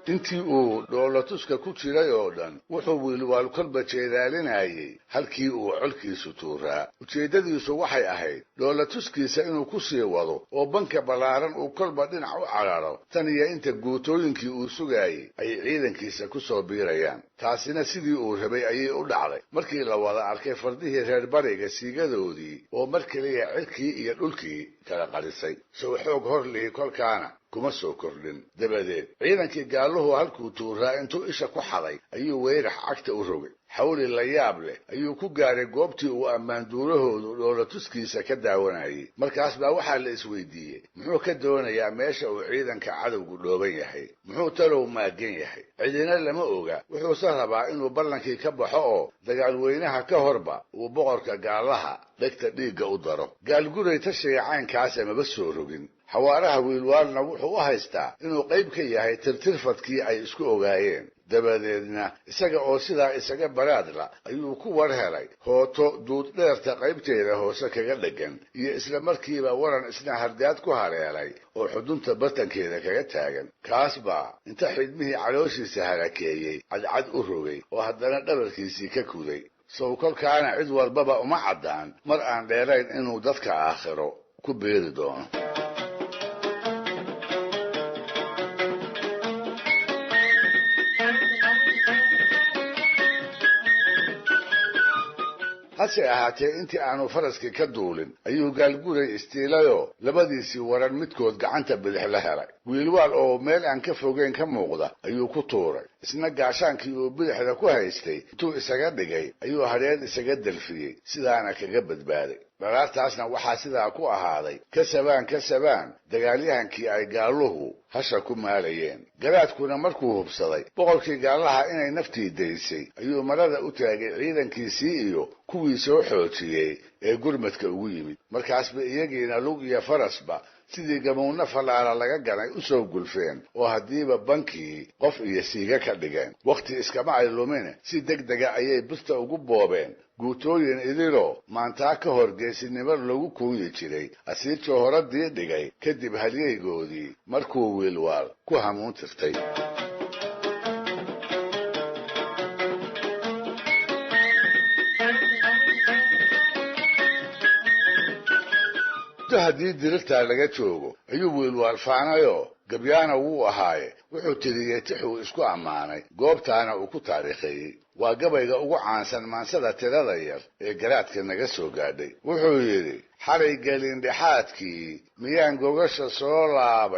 Intii uu dhoolatuska ku jiray oo dhan wuxuu Wiilwaal kolba jeedaalinayey halkii uu colkiisu tuuraa. Ujeeddadiisu waxay ahayd dhoolatuskiisa inuu ku sii wado oo banka ballaaran uu kolba dhinac u cararo tan iyo inta guutooyinkii uu sugaayey ay ciidankiisa ku soo biirayaan. Taasina sidii uu rabay ayay u dhacday markii la wada arkay fardihii reer bariga siigadoodii oo mar keliya cirkii iyo dhulkii kala qarisay. Sow xoog hor lihi kolkaana kuma soo kordhin. Dabadeed ciidankii gaalluhu halkuu tuuraa intuu isha ku xaday ayuu weyrax cagta u rogay. Xawli la yaab leh ayuu ku gaaray goobtii uu ammaanduulahoodu dhoolatuskiisa ka daawanayey. Markaas baa waxaa la isweydiiyey, muxuu ka doonayaa meesha uu ciidanka cadowgu dhooban yahay? Muxuu talow maagan yahay? Cidina lama oga. Wuxuuse rabaa inuu ballankii ka baxo oo dagaalweynaha ka horba uu boqorka gaallaha dhegta dhiigga u daro. Gaalguray tashiga caynkaasa maba soo rogin. Xawaaraha Wiilwaalna wuxuu u haystaa inuu qayb ka yahay tirtirfadkii ay isku ogaayeen. Dabadeedna isaga oo sidaa isaga baraadla ayuu ku war helay hooto duuddheerta qaybteeda hoose kaga dheggan iyo isla markiiba waran isna hardaad ku haleelay oo xudunta bartankeeda kaga taagan. Kaas baa inta xidmihii calooshiisa harakeeyey cadcad u rogay oo haddana dhabarkiisii ka kuday. Sow kolkaana cid walbaba uma caddaan mar aan dheerayn inuu dadka aakhiro ku beeri doono. Hase ahaatee intii aanu faraskii ka duulin ayuu Gaalguray istiilayoo labadiisii waran midkood gacanta bidix la helay. Wiilwaal oo meel aan ka fogeyn ka muuqda ayuu ku tuuray. Isna gaashaankii uu bidixda ku haystay intuu isaga dhigay ayuu hadheer isaga delfiyey, sidaana kaga badbaaday. Dharaartaasna waxaa sidaa ku ahaaday ka sabaan ka sabaan dagaalyahankii ay gaalluhu hasha ku maalayeen. Garaadkuna markuu hubsaday boqorkii gaallaha inay naftii daysay ayuu marada u taagay ciidankiisii iyo kuwii soo xoojiyey ee gurmadka ugu yimid. Markaasba iyagiina lug iyo farasba sidii gamuunno fallaara laga ganay u soo gulfeen oo haddiiba bankii qof iyo siiga ka dhigeen. Wakhti iskama ay lumine, si deg dega ayay birta ugu boobeen guutooyin idiloo maantaa ka hor geesinimo lagu kuunyi jiray, asiirjoo horadii dhigay kadib halyeygoodii markuu Wiilwaal ku hamuun tirtay. Muddo haddii dirirtaa laga joogo ayuu Wiilwaal faanayoo gabyaana wuu ahaaye wuxuu tiriyey tixuu isku ammaanay, goobtaana uu ku taariikheeyey. Waa gabayga ugu caansan maansada tirada yar ee garaadka naga soo gaadhay. Wuxuu yidhi: xalay gelindhexaadkii miyaan gogasha soo laabay?